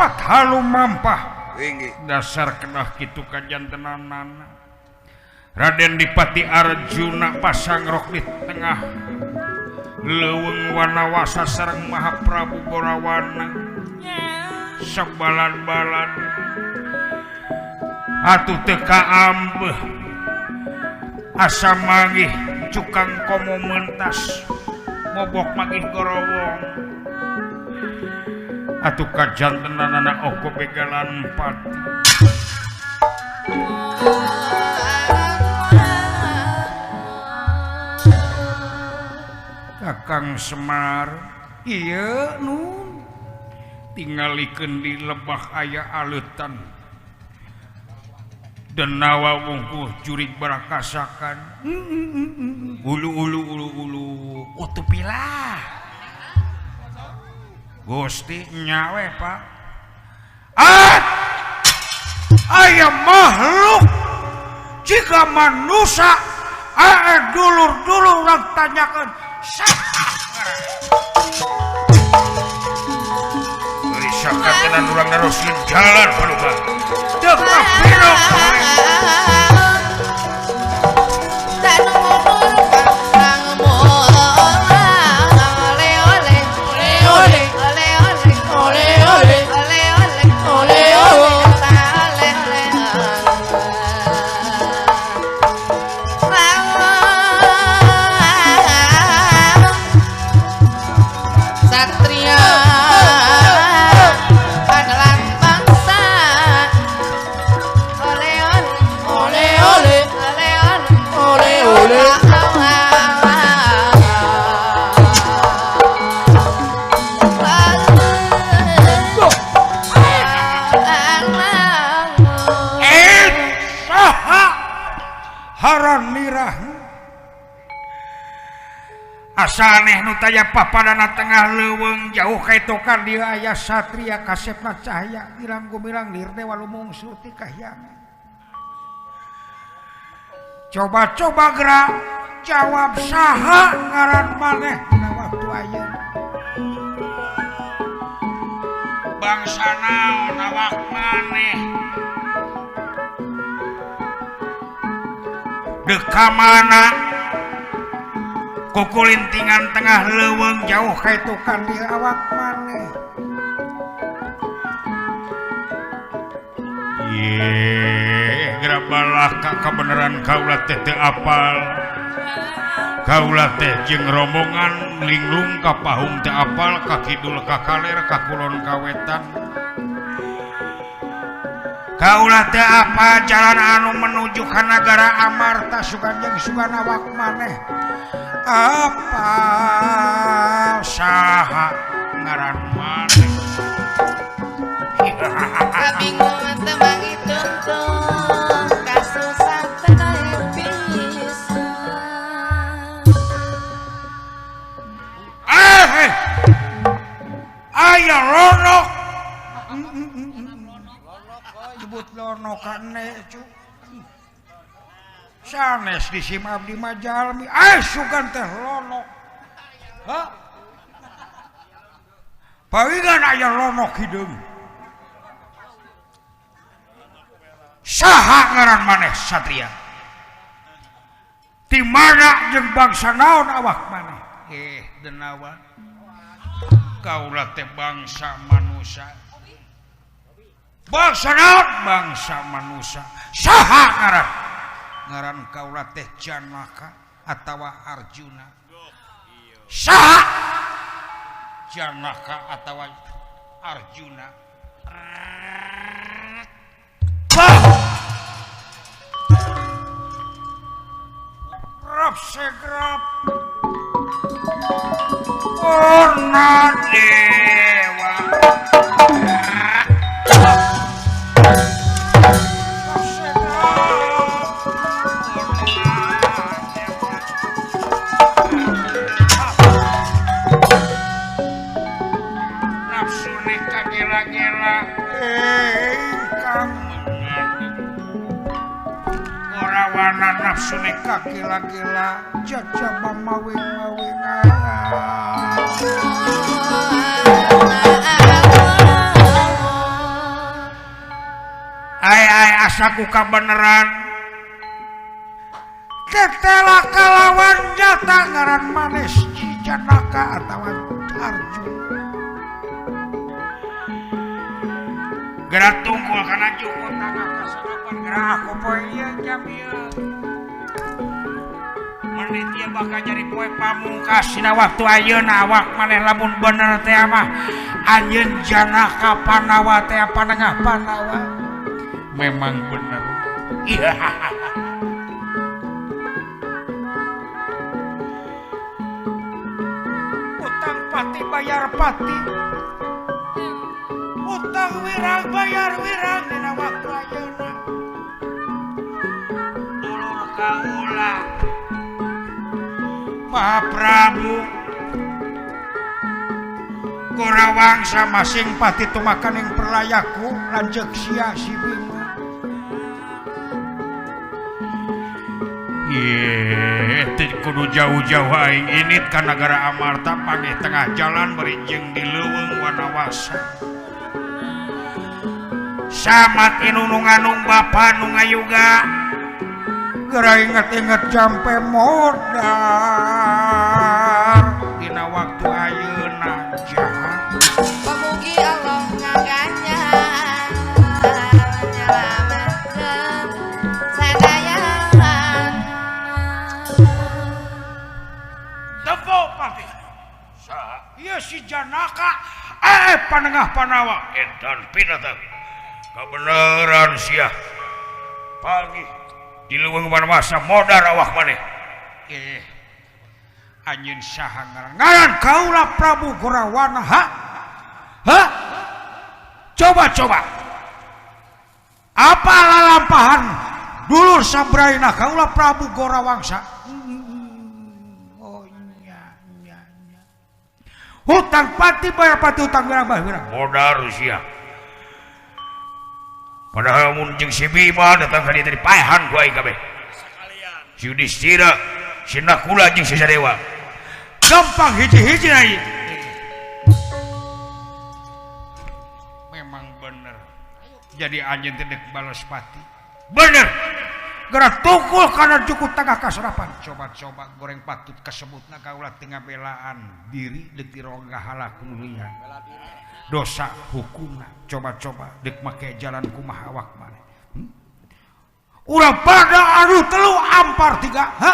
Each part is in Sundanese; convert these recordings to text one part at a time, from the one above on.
Opat halumampah dasar kedah kitu kajantenanana. Raden Dipati Arjuna pasang rok di tengah leuweung Wanawasa sareng Mahaprabu Gorawana sabalan-balan atuh teu kaambeuh asa manggih cukang komo mentas mobok manggih gorowong atuh kajantenanana oko begalan pati. Kakang Semar iya nun tingalikeun di lebah aya aleutan denawa wungkuh jurig barakasakan ulu ulu ulu ulu utupilah Gusti nyawe Pak ah aya makhluk jika manusia dulur-dulur urang tanyakeun Risakatenan urang neruskeun jalan paduka. Teu kapirok asa aneh nu taya papadana tengah leuweung jauh kaitokan dieu aya satria kasepna cahaya girang gumilang lir dewa lumungsur ti kahyangan. Coba-coba gerak jawab saha ngaran maneh dina waktu ayeuna. Bangsa naon awak maneh? Deuk ka mana? Kukulintingan tengah leuweung jauh kaitukan di awak maneh. Ye, gerabalah ka kabeneran kaula teh teu apal. Kaula teh jeung rombongan linglung ka pahung teu apal, ka kidul ka kaler, ka kulon ka wetan. Kaula teh apa jalan anu menuju ka nagara Amarta sugan jeung sugan awak maneh. Apa saha ngaran maneh? Kabingungan teu mangi tungtung kasusah teu pisan. Eh, aya lonok. Nyebut lonok kane cu. Sanes di sim abdi mah jalmi. Ah sugan teh lonok. Hah? Pawigan aya lonok hideung. Saha ngaran maneh satria? Ti mana jeung bangsa naon awak maneh? Eh, denawa. Kaula teh bangsa manusia. Bangsa naon? Bangsa manusia. Saha ngaran? Ngaran kaula teh Janaka atawa Arjuna. Saha? Janaka atawa Arjuna. Grab segrab Purna Dewa. Nafsu nih kagela-gela ingkang Gorawana nafsu nih kagela-gela jajaba mawing-mawing. Biasa ku kabeneran tetela kalawan nyata ngaran manis Cijanaka atawa Arjuna. Gerak tungkul kana jukut tangga kasarapan gerak aku poe ieu jam ieu. Menit ieu bakal jadi poe pamungkas dina waktu ayeuna awak maneh lamun bener teh mah anjeun Janaka Panawa teh panengah Panawa. Memang bener. Iya. Utang pati bayar pati. Utang wirang bayar wirang dina waktu ayeuna. Dulur kaula Mahaprabu Gorawangsa masing pati tumakaning perlayaku lanceuk sia si Bima. Ye, teu kudu jauh-jauh aing init ka nagara Amarta panggih tengah jalan bari jeung di leuweung Wanawasa. Samat inu nu nganung bapa nu ngayuga. Geura inget-inget jampe modar dina waktu ayeuna jahat. Pamugi Allah ngaganjar nyalametkeun sadayana. Tempo pati. Saha? Ieu si Janaka panengah Panawa edan pinatang. Kebenaran sia pagi di leuweung Wanawasa modar awak maneh. Anjeun saha ngaran? Ngaran kaula Prabu Gorawana. Ha? Ha? Coba-coba. Apa lalampahan dulur sabraina kaula Prabu Gorawangsa? Oh nya nya nya. Hutang pati bayar pati hutang wirang bayar wirang. Modar sia. Padahal mun jeung si Bima datang ka dieu teh dipaehan ku aing kabeh. Si Yudhistira, si Nakula jeung si Sadewa. Gampang hiji-hiji aing. Memang bener. Jadi anjeun teh deuk balas pati. Bener. Geura tukul kana jukut tagah kasarapan. Coba-coba goreng patut kasebutna kaula teu ngabelaan diri deuk dirogahala ku dunia. Dosa hukumna coba-coba dek make jalan kumaha awak maneh. Urang pada anu telu ampar tiga. Ha?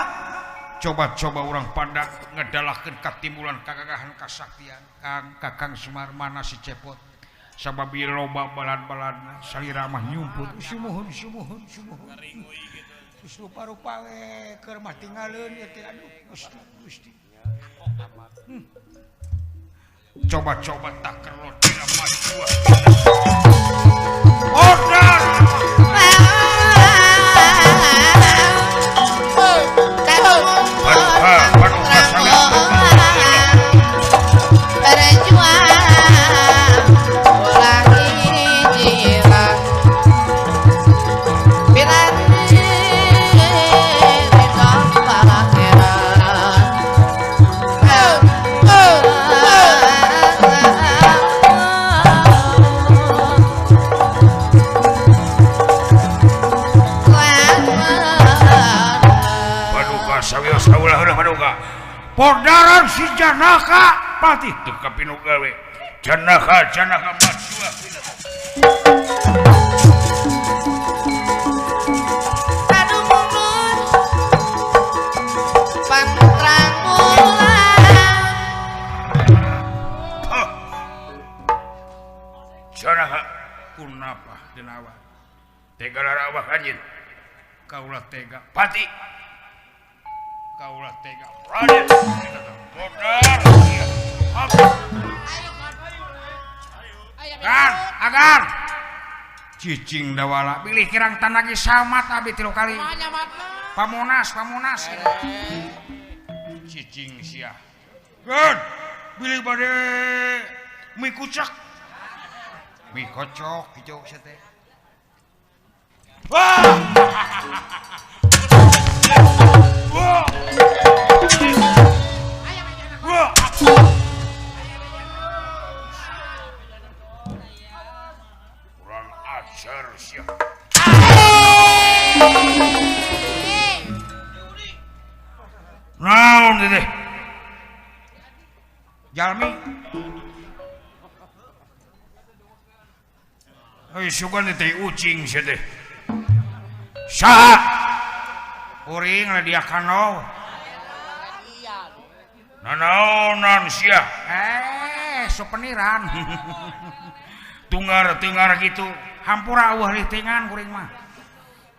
Coba-coba urang pada ngedalahkeun katimbulan kagagahan kasaktian. Kang Kakang Semar mana si Cepot. Sabab ieu loba balan-balan salira mah nyumput. Sumuhun sumuhun sumuhun. Geus rupa-rupa we keur mah tinggaleun ieu teh aduh Gusti Gusti. Coba-coba tak kerlot tidak maju. Order. Podaran si Janaka pati teu kapinu gawe. Janaka Janaka maju. Aduh mundur pantrang ulang. Janaka kunapa dinawa? Tega lara awak anjeun. Kaulah tega pati. Kaulah tega Raden modar kan agar cicing dawala bilih kirang tanagi samat abi tilu kali pamonas pamonas cicing sia kan bilih bade mie kucak mie kocok hijau sia teh. Wah. Kurang ajar sia. Naon teh? Jalmi. Heuh sugan teh ucing sia teh. Saha? Kuring lah dia kano. Nanaonan sia? Sopeniran. Tunggar-tunggar gitu. Hampura eueuh litingan kuring mah.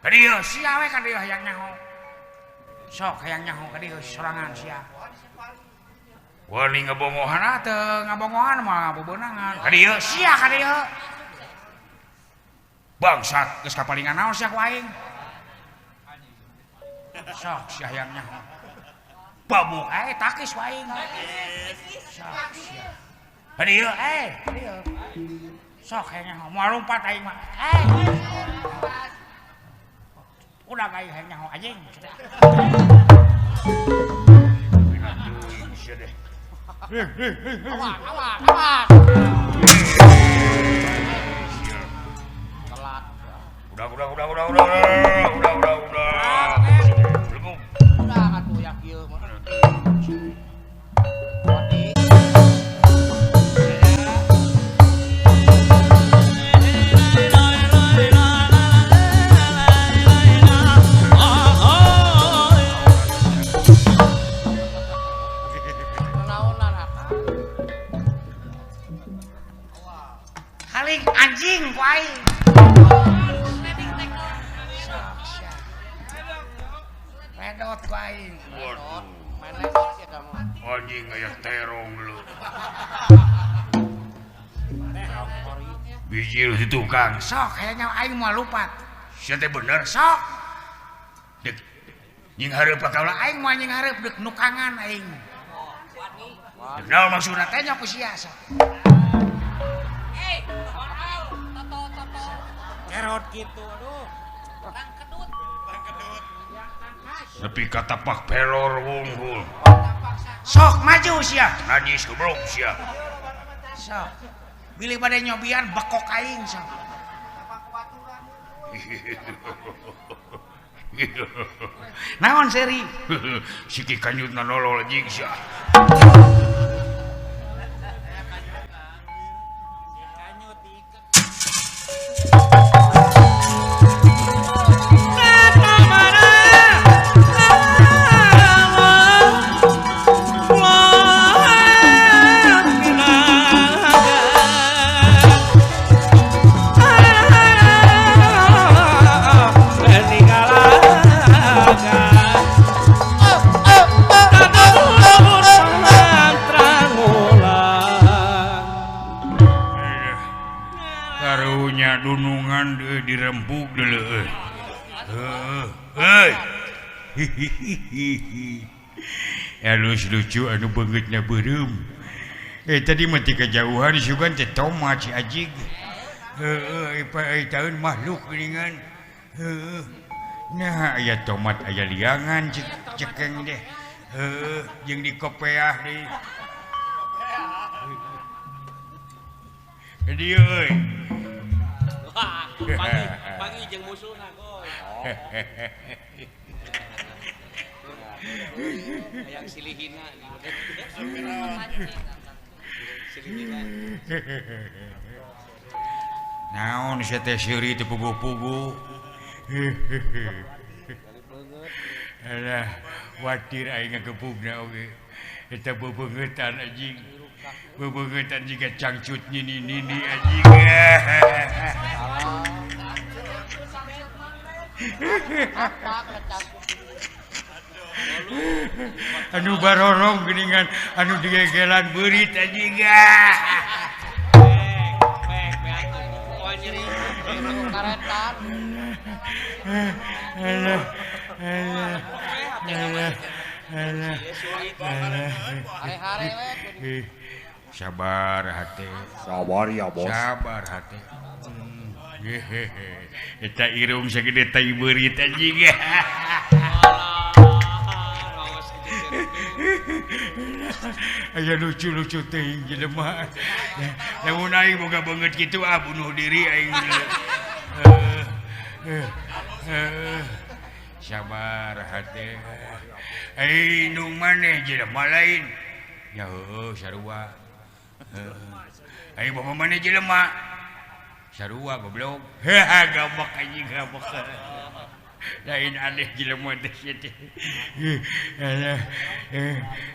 Ka dieu sia we ka dieu hayang nyaho. Sok hayang nyaho ka dieu sorangan sia. Wani ngabongohan teu ngabongohan mah bebeunangan. Ka dieu sia ka dieu. Bangsat geus kapalingan naon sia ku aing. Sok sia hayang nyaho. Babuk takis ku aing. Sok sia. Ka dieu ka dieu. Sok hayang nyaho moal lompat aing mah. Udah aing hayang nyaho anjing. Awas, awas, awas. Telat. Udah. Udah atuh ya kieu mah. Haling anjing ku aing. Ledot ku aing. Waduh. Main ledot sia kamu. Anjing aya terong lu. Bijil si tukang. Sok hayang aing moal lupat. Sia teh bener sok. Deuk nying hareup ka kaula aing moal nying hareup deuk nukangan aing. Deuk naon maksudna teh nya ku sia sok. Kerot gitu, aduh. Tang kedut. Tang kedut. Nepi ka tapak pelor wungkul. Sok maju sia. Najis goblok sia. Sok. Bilih bade nyobian bekok aing sok. Naon seri? Siki kanyutna nolol anjing sia. Karunya dunungan dirempuk dulu. Heuh. Alus lucu anu beungeutna beureum. Tadi mah ti kajauhan sugan teh tomat si ajig. Heuh, taun makhluk geuningan. Heuh. Nah, aya tomat aya liangan cekeng deh. Heuh, jeung dikopeah deui. Dieu euy. Wah, pangi jeung musuhna goy. Hayang silihina. Silihina. Naon sia teh seuri teu puguh-puguh. Alah, watir aing ngagepugna oge. Eta bebeungeutan anjing. Bebeungeutan jiga cangcut nini-nini anjing. Anu barorong geuningan anu digegelan beurit anjing. Sabar hati. Sabar ya bos. Sabar hati. Eta irung sagede tai beurit anjing. Aya lucu-lucu teuing jelema. Lamun aing boga beungeut kitu ah bunuh diri aing. Sabar hate. Eh indung maneh jelema lain. Ya heueuh sarua. Heuh. Ai bapa maneh jelema. Sarua goblok. Heh gabek anjing gabek. Lain aneh jelema teh sia teh.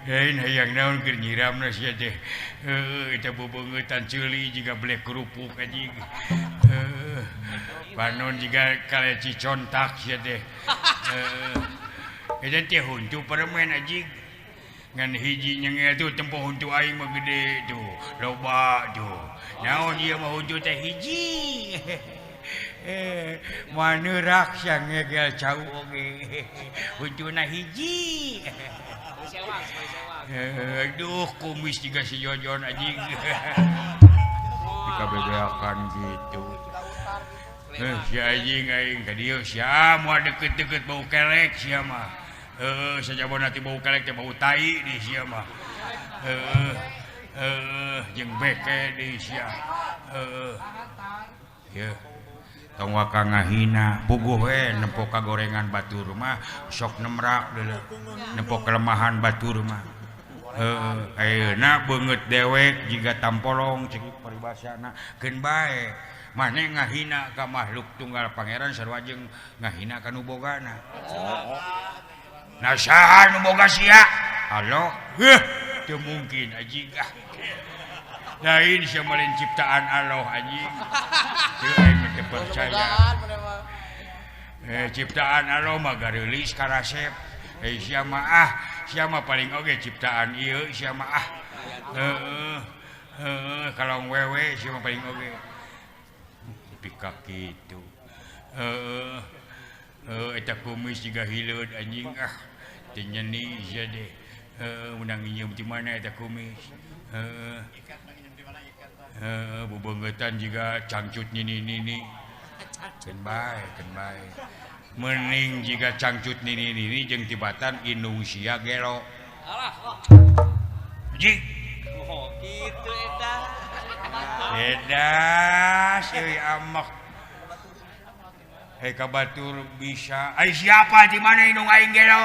Lain hayang naon keur nyiramna sia teh. Heueuh eta bebeungeutan ceuli jiga blek kerupuk anjing. Heueuh. Panon jiga kaleci contak sia teh. Heueuh. Eta teh huntu permen anjing. Ngan hiji nyengel tuh tempo huntu aing mah gede tuh. Loba tuh. Naon ieu mah huntu teh hiji. Manerak sia ngegel cau oge. Huntuna hiji. Aduh kumis juga si Jojon anjing. Dikabebeakan gitu. Si anjing aing ka dieu sia moal deket-deket bau kelek sia mah. Heueuh sajabona ti bau kelek teh bau tai di sia mah. Heueuh heueuh jeung beke di sia. Heueuh. Yeuh. Tong waka ngahina puguh we nempo ka gorengan batur mah sok nemrak deuleu nempo kelemahan batur mah heueuh ayeuna beungeut dewek jiga tampolong cek paribasana keun bae maneh ngahina ka makhluk tunggal pangeran sarua jeung ngahina ka nu bogana nah saha nu boga sia halo heuh teu mungkin anjing ah lain sia mah lain ciptaan Allah anjing teu aing mah teu percaya. Ciptaan Allah mah gareulis karasep. Sia mah ah, sia mah paling oge ciptaan ieu sia mah ah. Heueuh. Heueuh kalong wewe sia mah paling oge. Pika kitu. Heueuh. Heueuh eta kumis jiga hileud anjing ah. Teu nyeni sia deh. Heueuh meunang nginjem ti mana eta kumis. Heueuh. Heueuh bebeungeutan jiga cangcut nini-nini. Keun bae, keun bae. Mending jiga cangcut nini-nini jeung tibatan indung sia gelo. Alah. Jing. Oh, kitu eta. Edas euy amak. Hei ka batur bisa. Ai siapa di mana indung aing gelo?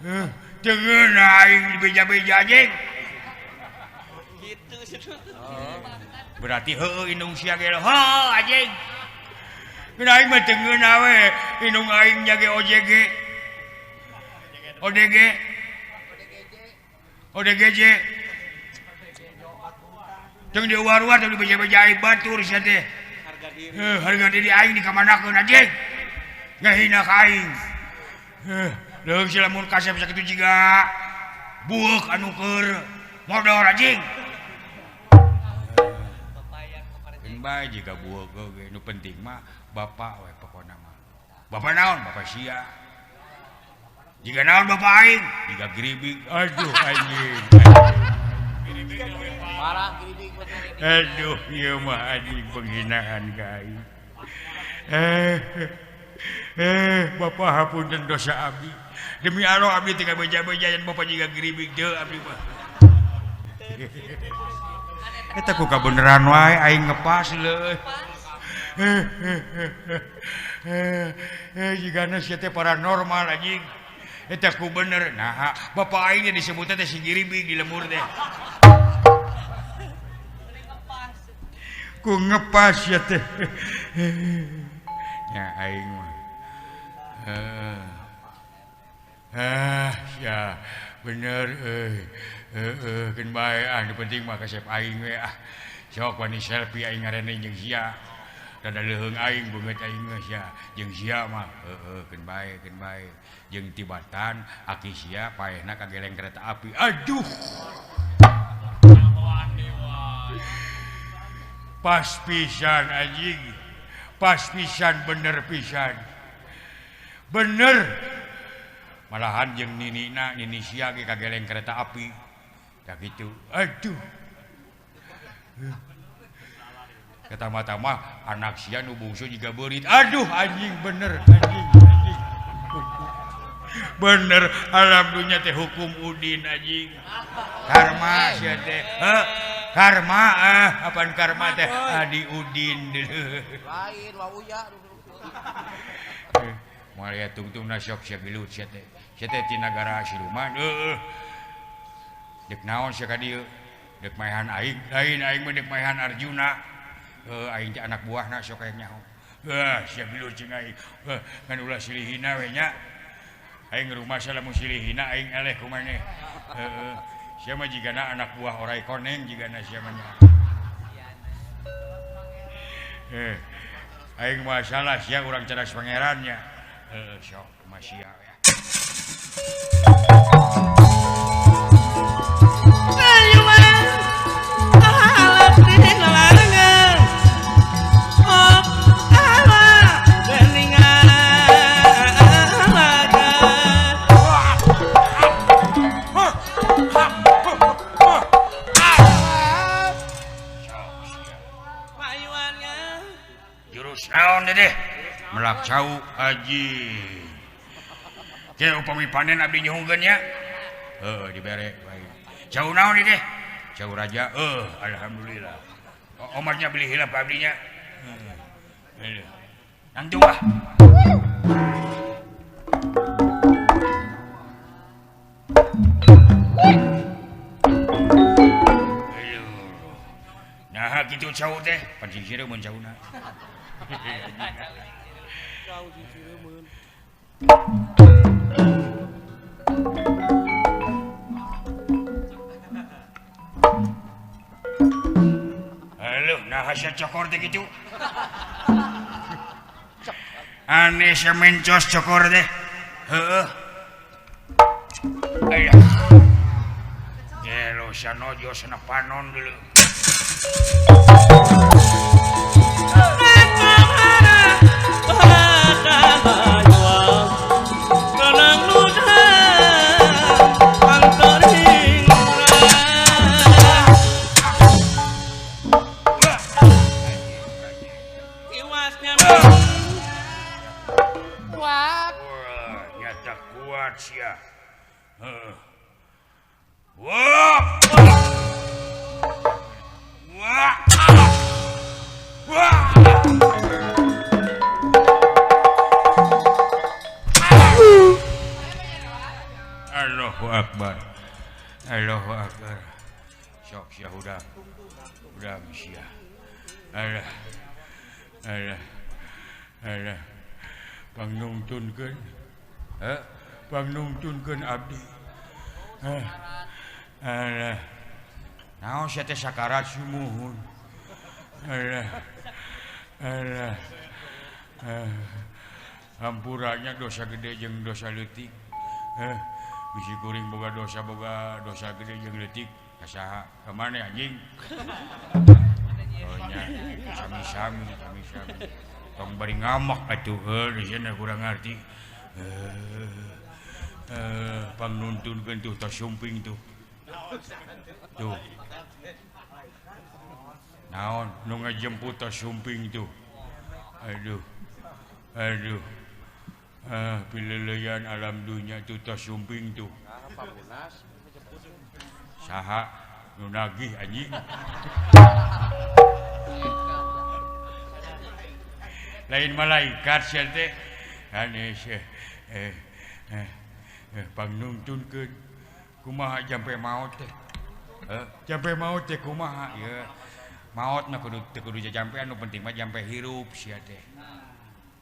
Heuh, teu ngeunah aing beja-beja anjing. Berarti heueuh indung sia gelo. Heuh anjing. Geuna aing mah teu ngeunah we indung aing nya ge OJG. ODG. ODGJ. Teu diuar-uar teu dibeja-beja aing batur sia teh. Harga diri. Heuh, harga diri aing dikamanakeun anjing. Ngahina ka aing. Heuh, leuh si lamun kasep sakitu jiga bueuk anu keur modor anjing. Bae jiga bueuk oge nu penting mah bapak we pokona mah. Bapak naon? Bapak sia. Jiga naon bapak aing? Jiga geribik. Aduh anjing. Parah geribik. Aduh ieu mah anjing penghinaan ka aing. Bapak hapunten dosa abdi. Demi Allah abdi teh beja-beja yen bapak jiga geribik teu abdi mah. Eta ku kabeneran wae aing ngepas leuh. Jigana sia teh paranormal anjing. Eta ku bener. Nah, bapak aing disebutna teh si giribig di lemur teh. Ku ngepas ya teh. Nya aing mah. Ya bener euy. Heeh, keun bae ah nu penting mah kasep aing we ah. Sok wani selfie aing ngarene jeung sia. Rada leuheung aing beungeut aing geus sia. Jeung sia mah heueuh keun bae keun bae. Jeung tibatan aki sia paehna kageleng kereta api. Aduh. Pas pisan anjing. Pas pisan bener pisan. Bener. Malahan jeung ninina nini sia ge kageleng kereta api. Ya gitu. Aduh. Ketama-tama anak sia nu bungsu juga beurit. Aduh anjing bener anjing anjing. Bener alam dunya teh hukum udin anjing. Karma sia teh. Heuh. Karma ah apaan karma teh adi udin. Lain wauya. Moal aya tungtungna sok sia gelut sia teh. Sia teh ti nagara siluman. Heeh. Dek naon sia ka dieu? Dek maehan aing. Lain aing mah dek maehan Arjuna. Heuh aing teh anak buahna sok aya nyaho. Heuh sia gelut jeung aing. Heuh ngan ulah silih hina we nya. Aing rumasa lamun silih hina aing eleh ku maneh. Heeh. Sia mah jigana anak buah orai koneng jigana sia mah nya. Aing masalah sia urang cadas pangerannya. Heeh sok masih ya. Naon deh melak cau aji ke upami panen abdi nyuhungkeun nya heuh dibere bae cau naon deh cau raja alhamdulillah omarnya beli hilap abdinya heuh nangtung ah nah kitu cau teh pancing sireum mun cauna. Halo, nah hasil cokor teh gitu. Aneh sia mencos cokor teh. Heeh. Aya. Gelo sia nojo sana panon dulu. Allahu Akbar. Allahu Akbar. Sok sia hudang. Hudang sia. Alah. Alah. Alah. Pangnungtunkeun. Heuh, pangnungtunkeun abdi. Heuh. Alah. Naon sia teh sakarat sumuhun. Alah. Alah. Hampuranya dosa gede jeung dosa leutik. Heuh. Bisi kuring boga dosa gede jeung leutik ka saha ka maneh anjing. Oh nya sami-sami sami-sami. Tong bari ngamak atuh heuh di sana kurang ngarti. Pangnuntunkeun tuh tos sumping tuh. Tuh. Naon nu ngajemput tos sumping tuh. Aduh. Aduh. Pileleyan alam dunia tuh tos sumping tuh. Saha nu nagih anjing. Lain malaikat sia teh. Aneh pangnungtunkeun kumaha jampe maot teh. Jampe maot teh kumaha ieu. Maot mah kudu teu kudu jampe anu penting mah jampe hirup sia teh.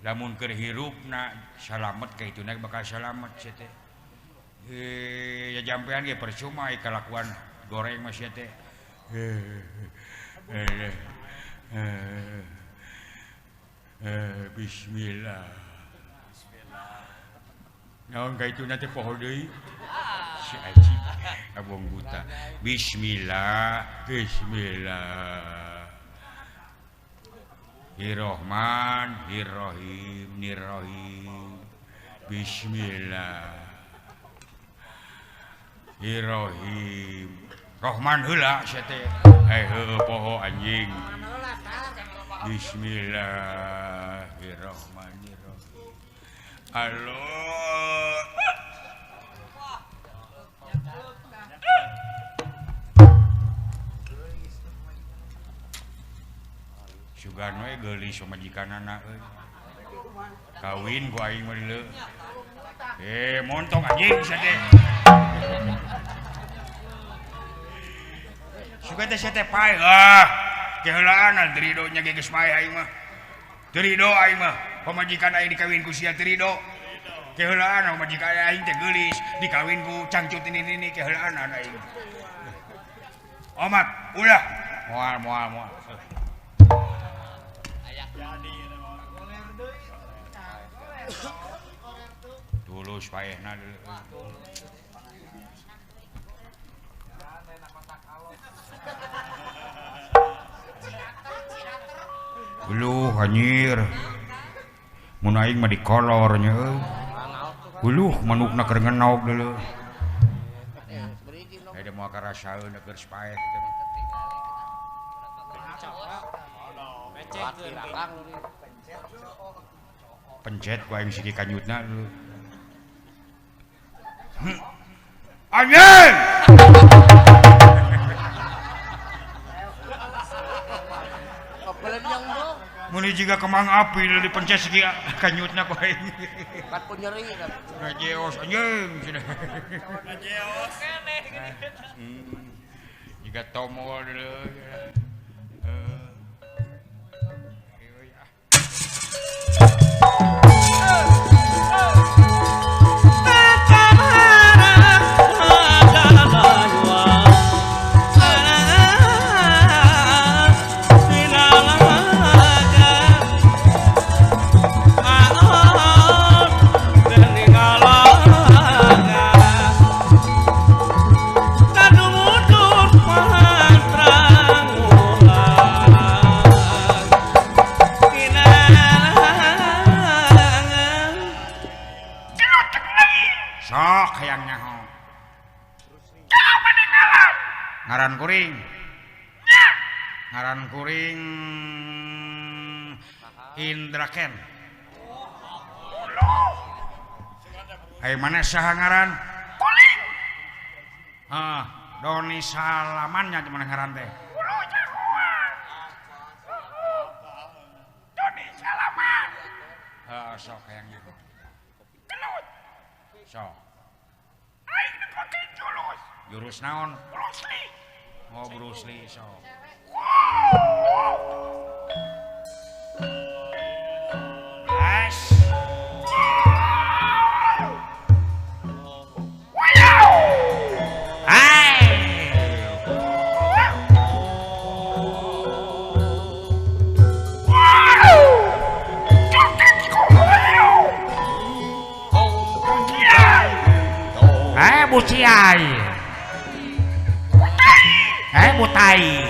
Lamun keur hirupna salamet ka ituna bakal salamet sia teh. Ya jampean ge percuma kalakuan goreng mah sia teh. Bismillah. Naon ka ituna teh poho deui? Si aji abong buta. Bismillah, bismillah. Hirrohman, Hirrohim, Nirrohim. Bismillah. Hirrohim. Rohman heula sia teh. Heuh poho anjing. Bismillahirrahmanirrahim. Allah. Sugan we geulis pamajikanana euy. Kawin ku aing mah deuleu. Montong anjing sia teh. Suka teh sia teh paeh. Ah, keheulaan teu rido nya ge geus paeh aing mah. Teu rido aing mah. Pamajikan aing dikawin ku sia teu rido. Keheulaan pamajikan aing teh geulis, dikawin ku cangcut ini keheulaan aing. Omat, ulah. Moal moal moal. Tulus paehna deuleu. Uluh anjir. Mun aing mah dikolor nya euy. Uluh manukna keur ngenog deuleu. Ada moal karasaeun keur paeh teh mah. Pencet ku aing siki kanyutna dulu. Anjing! Mun jiga kembang api deui dipencet siki kanyutna ku aing. Kat pun nyeri kan. Ngajeos anjing cenah. Ngajeos keneh gini. Jiga tomol deui. Sok hayang nyaho. Ngaran kuring. Ngaran kuring Indra Ken. Ai mana saha ngaran? Kuring. Hah, Doni Salaman nya mana ngaran teh? Doni Salaman. Hah, sok hayang nyaho. Sok. Aing dipake jurus. Jurus naon? Bruce Lee. Oh, Bruce Lee sok. As. Hai. Buciai. Butai.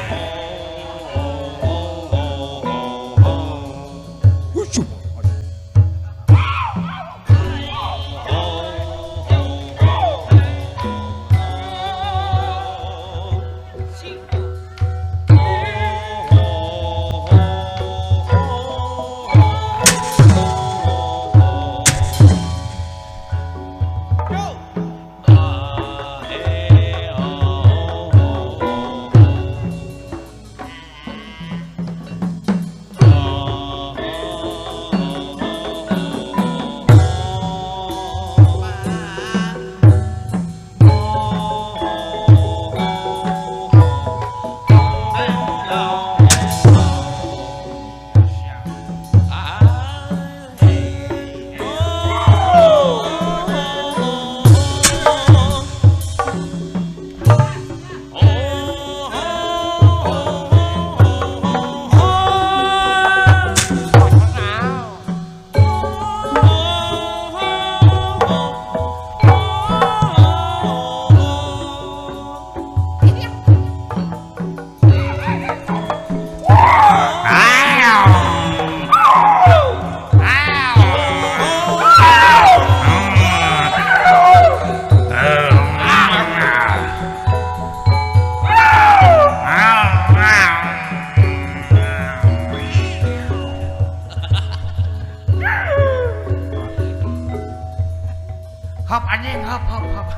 Hop anjing, hop hop hop.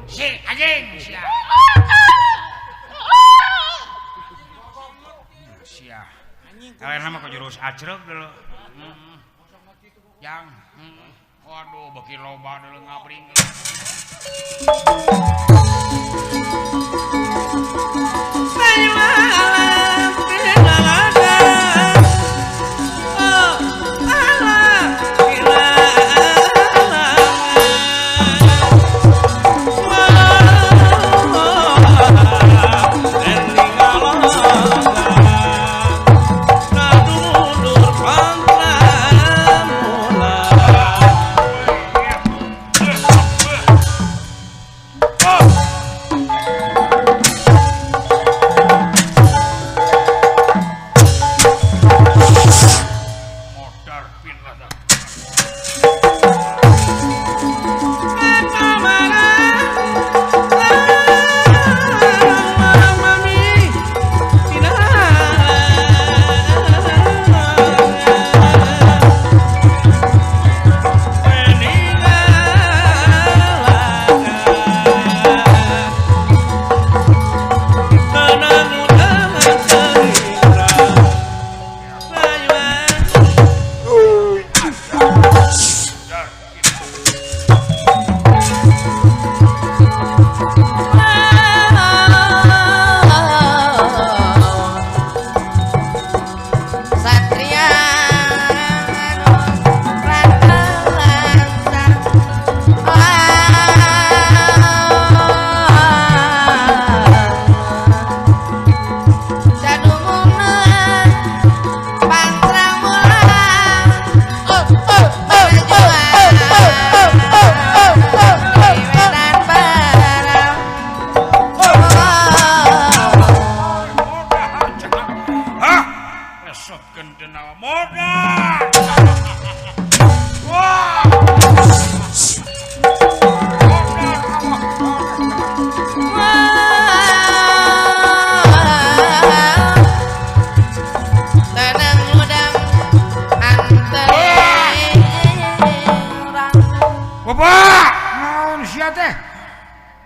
Si anjing sia. Sia. Kalian nama ke jurus acrek dulu. Yang waduh beki loba dulu ngabring.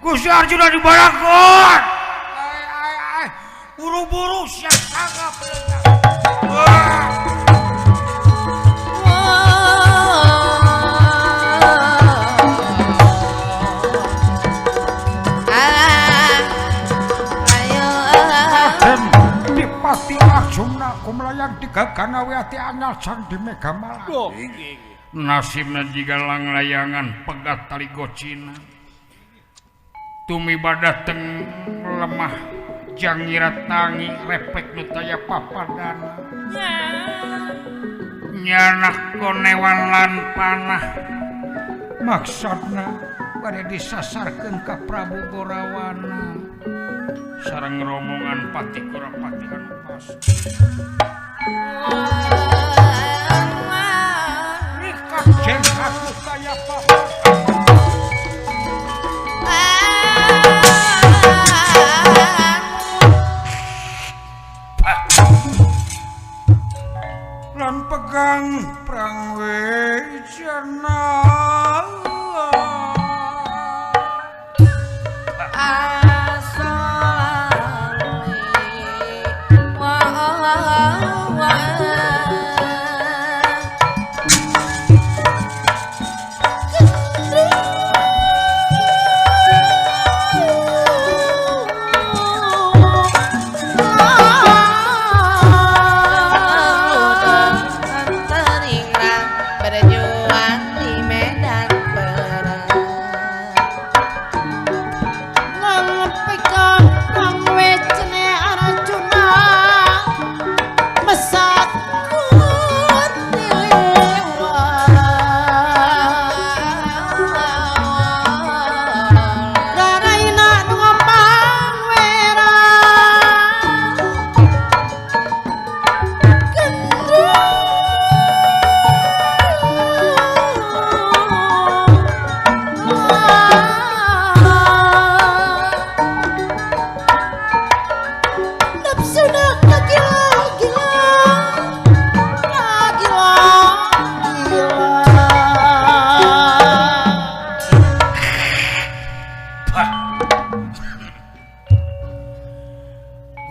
Gusti Arjuna di Baragon. Ai ai ai, buru-buru siap tangkap. Dipati Arjuna kumlayang digagana wati anyar sang di Megamala. Nasibna jiga langlayangan pegat tali gocina. Tumiba dateng lemah jangira tangi repek nu taya papadana. Nyanak konewan lan panah maksudna bade disasarkeun ka Prabu Gorawana sareng rombongan pati Korapati anu pas. Rikak jengkak nu taya papadana. Lan pegang prang wejana Tering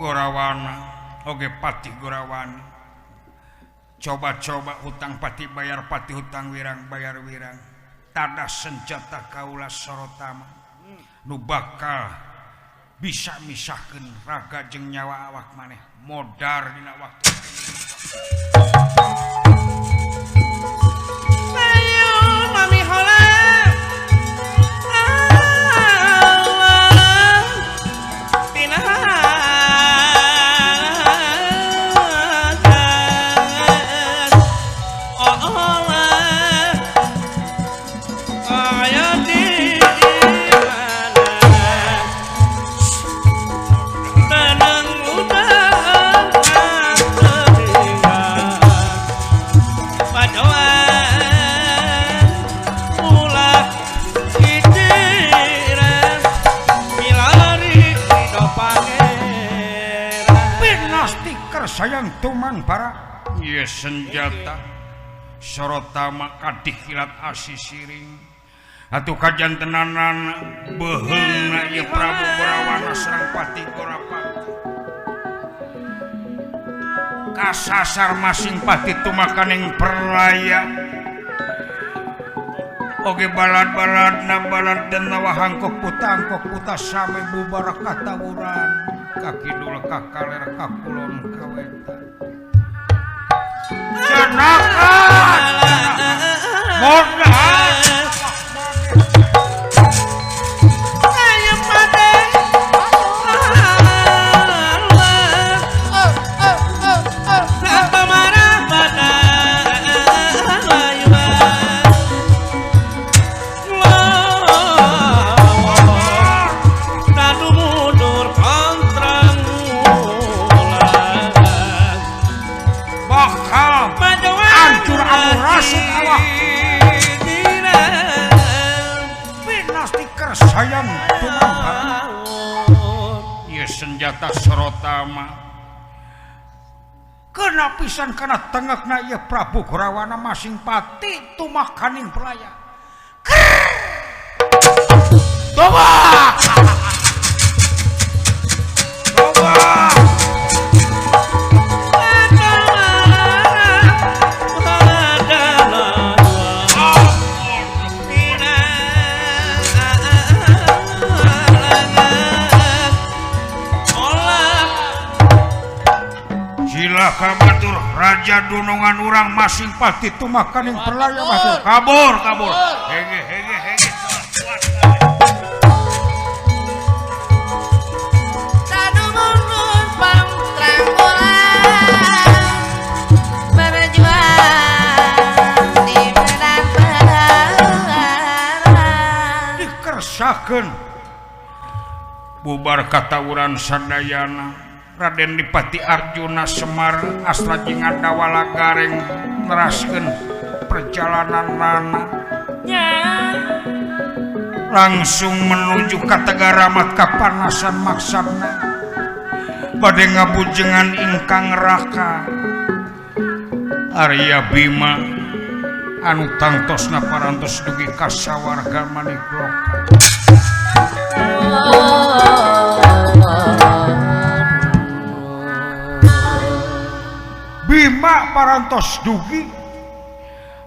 Gorawana oge Patih Gorawana coba-coba hutang pati bayar pati hutang wirang bayar wirang tada senjata kaula Sorotama nu bakal bisa misahkeun raga jeung nyawa awak maneh modar dina waktu. Ayo mami hola Allah tina sayang tuman para ye senjata Sorotama kadih kilat asi siring atuh kajantenanan beuheungna ieu Prabu Gorawana sareng Patih Gorapati kasasar masing pati tumakaning perlaya oge balad-baladna balad dan wahangkok putangkok puta same bubar katawuran ka kidul ka kaler ka kulon ka wetan jenaka modal sayang tumangga ieu senjata Sorotama kena pisan kana tengekna ieu Prabu Gorawana masing pati tumakaning pelaya. Toba toba kabatur raja dunungan urang masing pati tumakaning perlaya batur kabur kabur hege hege hege berjuang di medan perang dikersakeun bubar katawuran sadayana Raden Dipati Arjuna Semar Astra jeung Dawala Gareng neraskeun perjalanan nana langsung menuju ka Tegaramat kapanasan maksana bade ngabujengan ingkang raka Arya Bima anu tangtosna parantos dugi ka sawarga Manikloka. Bima parantos dugi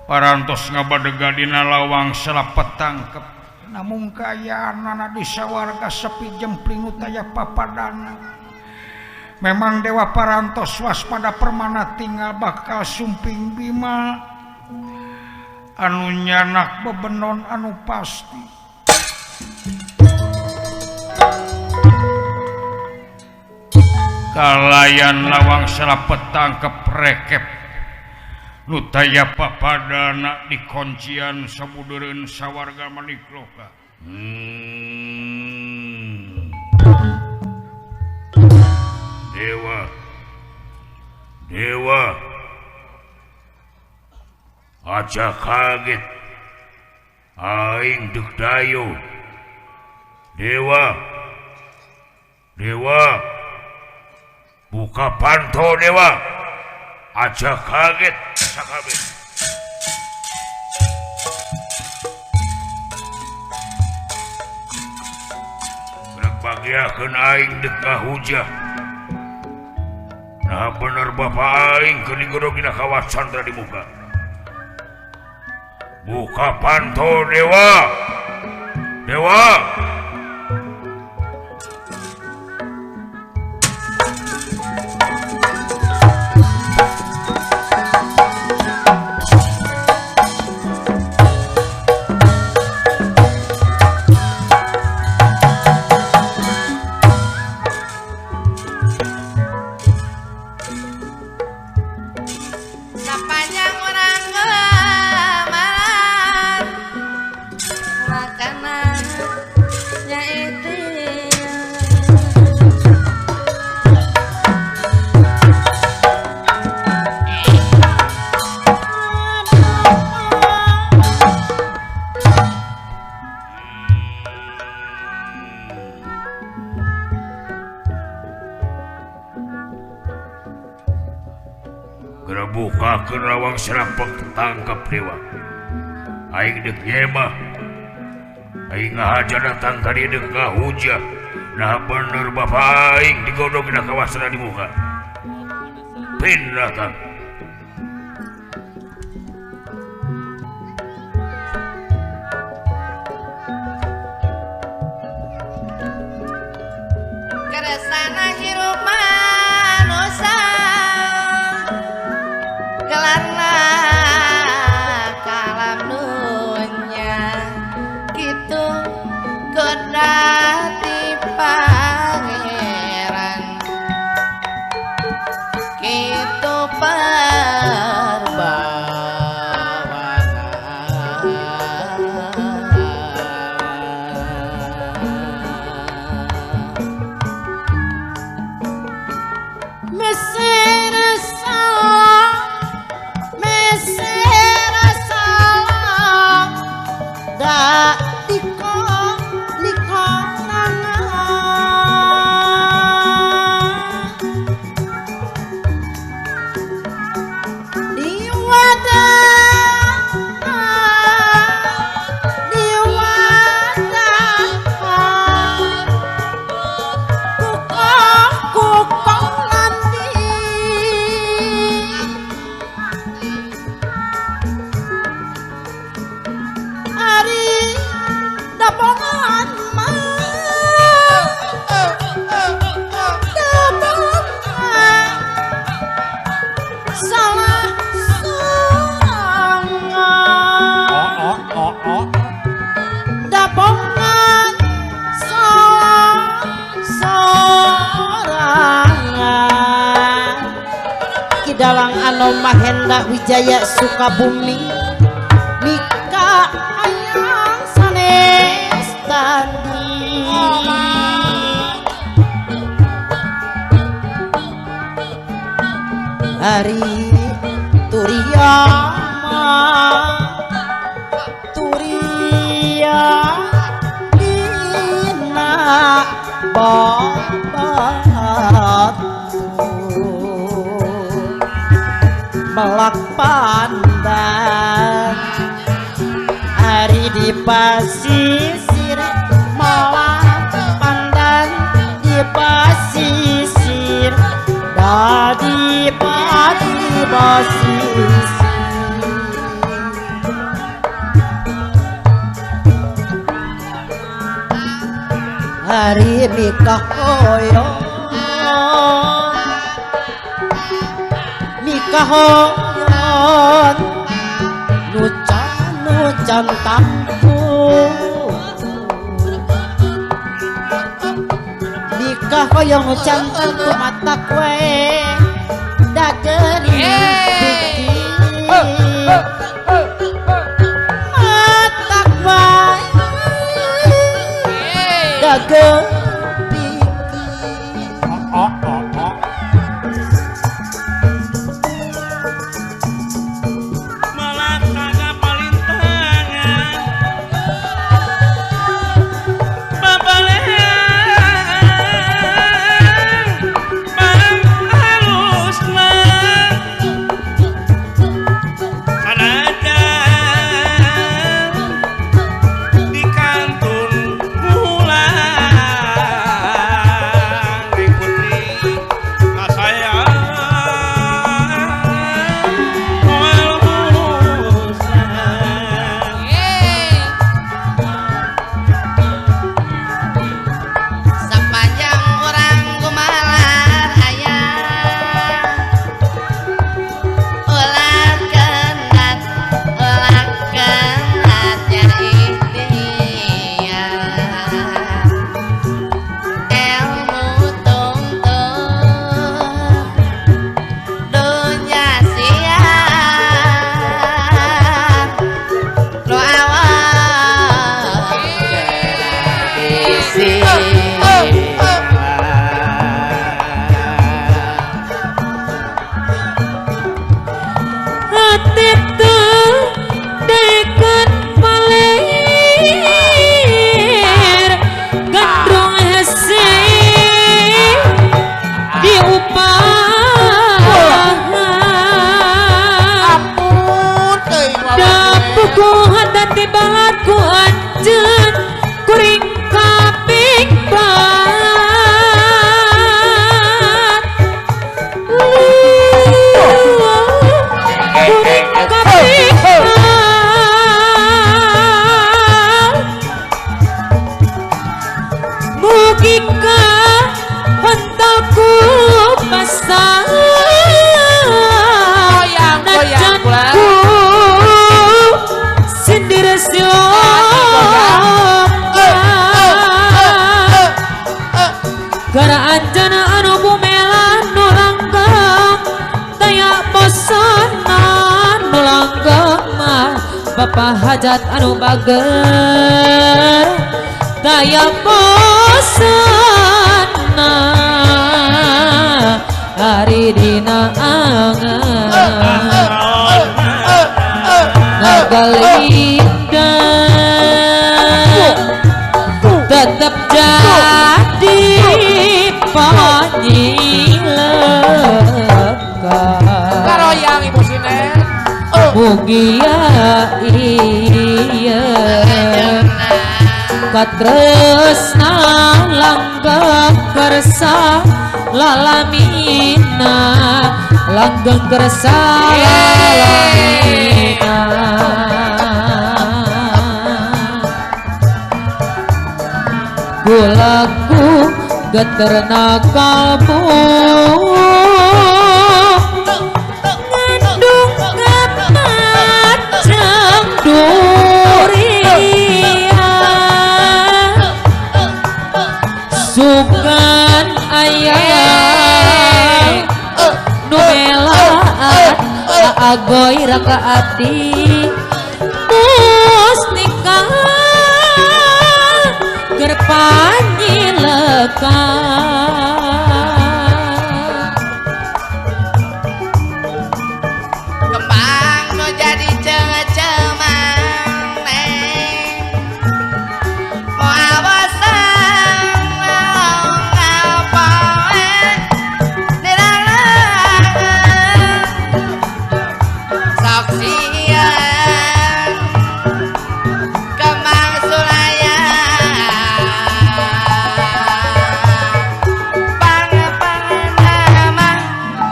parantos ngabadega dina lawang selapet tangkep namung kayaanana di sawarga sepi jempling utaya papadana memang dewa parantos waspada permana tinggal bakal sumping Bima anu nyanak bebenon anu pasti. Kalayan lawang selapet tangkep rekep nu taya papadana di kuncian sabudereun sawarga Manikloka. Dewa Dewa aja kaget aing deuk dayo. Dewa Dewa buka panto dewa aja kaget sakabeh. Rek bagiakeun aing deuk kahujah. Nah bener bapak aing keur digodog dina kawah Chandra di muka. Buka panto dewa. Dewa. Sapanjang urang ngamalan makanan nyaitu Bukakeun lawang serapek tangkap dewa. Aing deuk nyemah. Aing ngahaja datang ka dieu deuk ngahujah. Nah bener bapak aing digodog dina kawasana di muka. Pin datang. Keresana hirup manusia gelarna kalam dunya kitu kodrati pangeran kitu perbawahan. Mesir salah, mesir salah, da diko niko nanga. Diwada, diwada, kukong kukong nanti. Ari dapongan mah dapongan salah sorangan dapongan salah sorangan. Ki Dalang Anom Mahenda Wijaya Sukabumi mika ayang sanes tandi. Hari Turiyama Turiya dina babatu melak pandan. Hari di pasisir melak pandan di pasisir dadi padi pasisir. Hari mikah hoyo mikah hoyon nucan nucan tampu nikah hoyong nucan tampu mata kue dageri mata kue dageri. Balang halus mah. Bapak hajat anu bager daya bosanna ari dina angan ngagalindang tetep jadi panyilekan karoyang ibu sinen mugia iya katresna langgeng kersa lalamina langgeng kersa lalamina gulaku geterna kalbu ngandung kepacang durian sugan ayah nu melaan agoy raka ati mustika gerpanyilekan kembang nu jadi cecemang neng moal bosan ngapoe niralaeun sok sieun kembang sulaya pang-pangna mah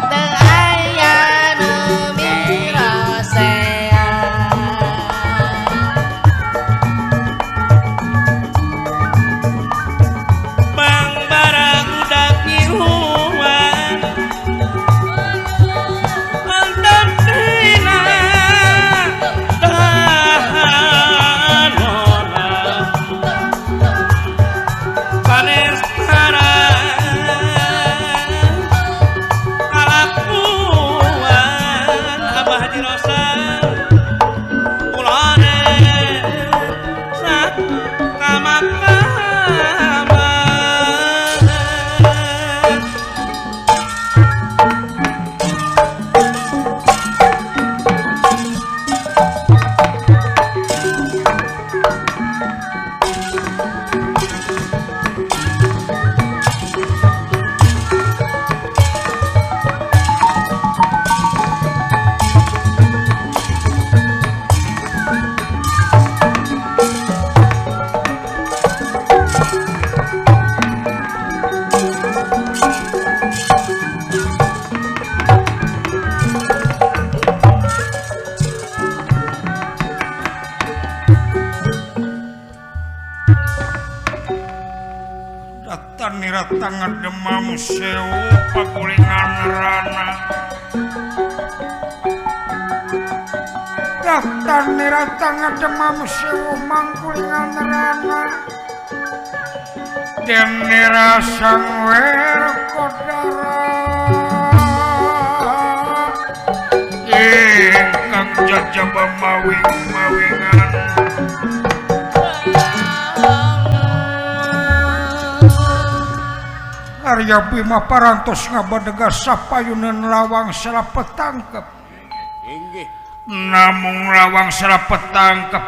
teu aya nu mirosea. Bang barang udah ngiluan mantan dina tahan ora sanes tarang kalakuan Abah Haji Rosan ulane sak kamakaman. Datan nira demam sewu pagulingan rana Datan nira demam sewu mangkulingan rana Den nira sang werkodara ingkang jajaba mawing-mawingan Arya Bima parantos ngabadegas sapayunan lawang serapet tangkep. Inggih. Namung lawang serapet tangkep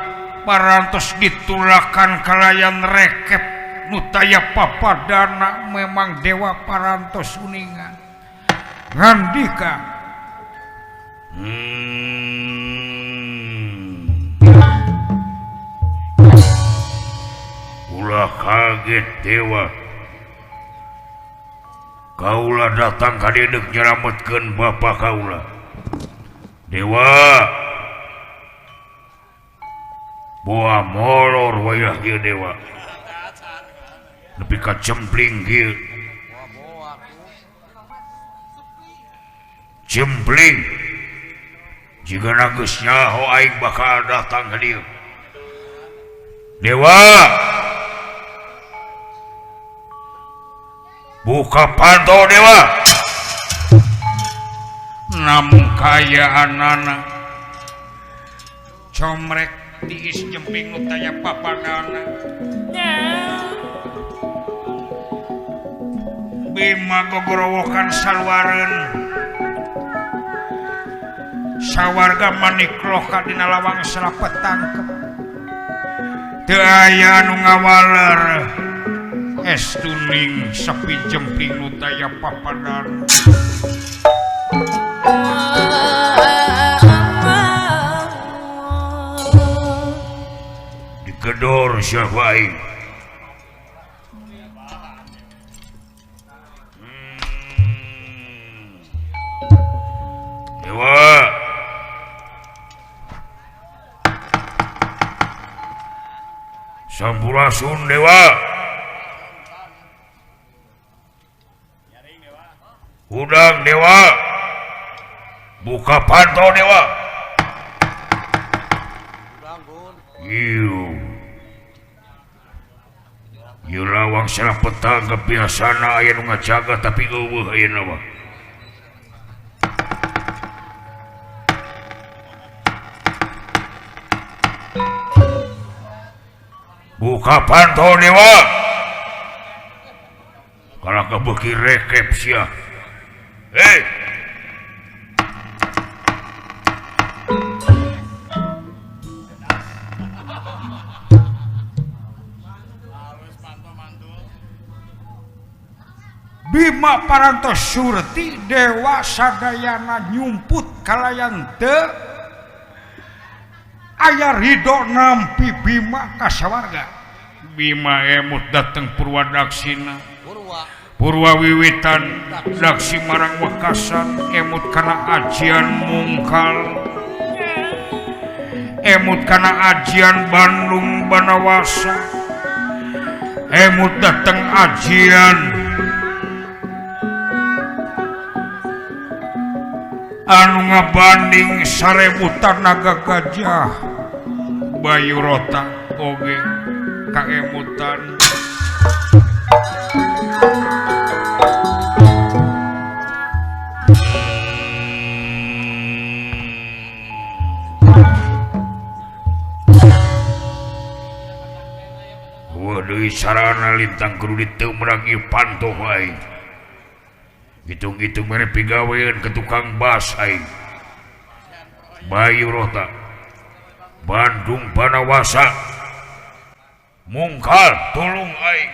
parantos ditulakan kalayan rekep nu taya papadana memang dewa parantos uningan. Ngandika. Ulah kaget dewa. Kaula datang ka dieu deuk nyelametkeun bapa kaula. Dewa. Boa molor wayah ieu dewa. Nepi ka cempling kieu. Cempling. Jigana geus nyaho aing bakal datang ka dieu. Dewa. Buka panto dewa. Namung kayaanana Comrek tiis jemping nu taya papadana. Bima gogorowokan saluareun. Sawarga manikloh ka dina lawang selapet tangkep. Teu aya nu ngawaler. Estuning sepi jemping nu taya papadana. Digedor siapa aing? Dewa. Sampurasun Dewa. Udang Dewa. Buka panto Dewa. Iu. Ieu lawang salah petang kebiasaan aya nu ngajaga tapi eueuh ayeuna mah. Buka panto Dewa. Kalau kebeki rekep sia. Hei. Bima parantos surti Dewa sadayana nyumput kalayan teu aya ridho nampi Bima ka sawarga. Bima emut dateng Purwadaksina. Purwa wiwitan daksi marang wekasan emut kana ajian mungkal. Emut kana ajian Bandung Banawasa. Emut dateng ajian anu ngabanding 1000 naga gajah. Bayu Rota oge kaemutan. Waduh sarana lintang kudu diteumrang ieu panto aing. Hitung-hitung mere pigawean ke tukang bas aing. Bayu Rota Bandung Banawasa mungkal tolong aing.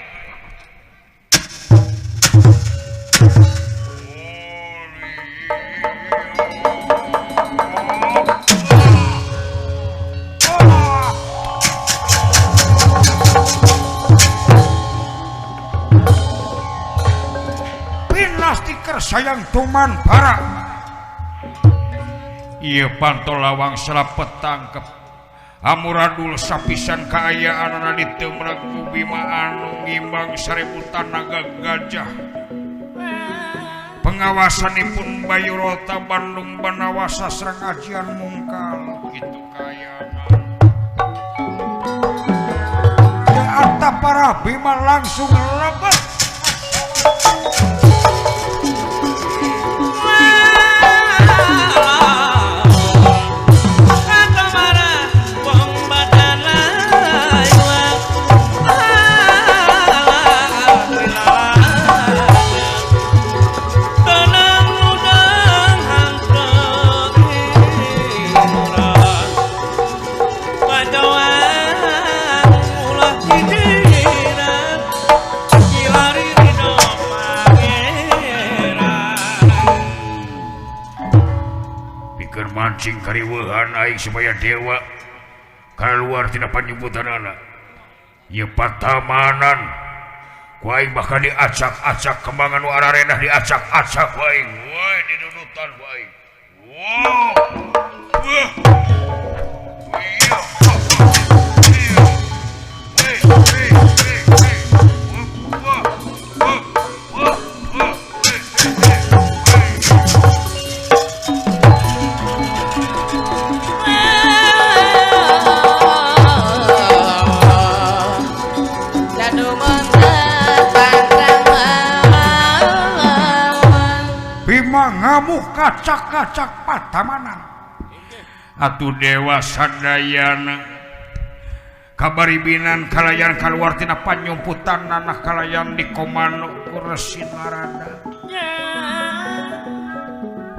Sayang tuman para ieu panto lawang selapet tangkep amuradul sapisan kaayaanana diteumrang ku Bima anu ngimbang 1000 naga gajah. Pengawasanipun Bayu Rota Bandung Banawasa sareng ajian mungkal kitu kaayaan. Ata para Bima langsung lebet. Mancing kariweuhan aing supaya dewa keluar tina panyebutanana. Ieu patamanan ku aing bakal diacak-acak kembangan nu ararenah diacak-acak ku aing. Woi didudutan ku aing. Wow. Wah. Iya. Bima ngamuk kacak-kacak patamanan. Atuh dewa sadayana kabaribinan kalayan kaluar tina panyumputan nanah kalayan dikomando ku Resi Narada.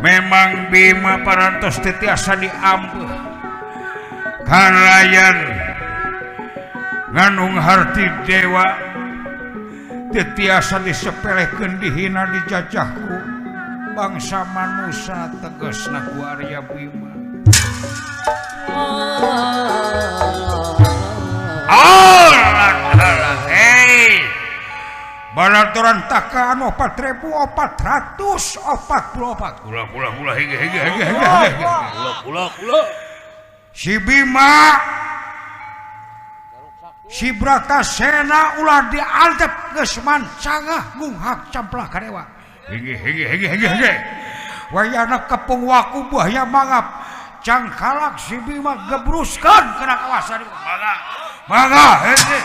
Memang Bima parantos teu tiasa diambeuh kalayan nganung harti dewa teu tiasa disepelekeun dihina dijajahku bangsa manusia tegasna ku Arya Bima. Hei balaturan takaan 4444. Ulah ulah ulah hege hege hege hege hege. Ulah ulah ulah. Si Bima si Bratasena ulah diantep geus mancangah ngunghak camplak ka dewa. Hege hege hege hege hege. Wayana kepung waku buahya mangap cangkalak si Bima gebruskeun kana kawasan. Mangga mangga hege.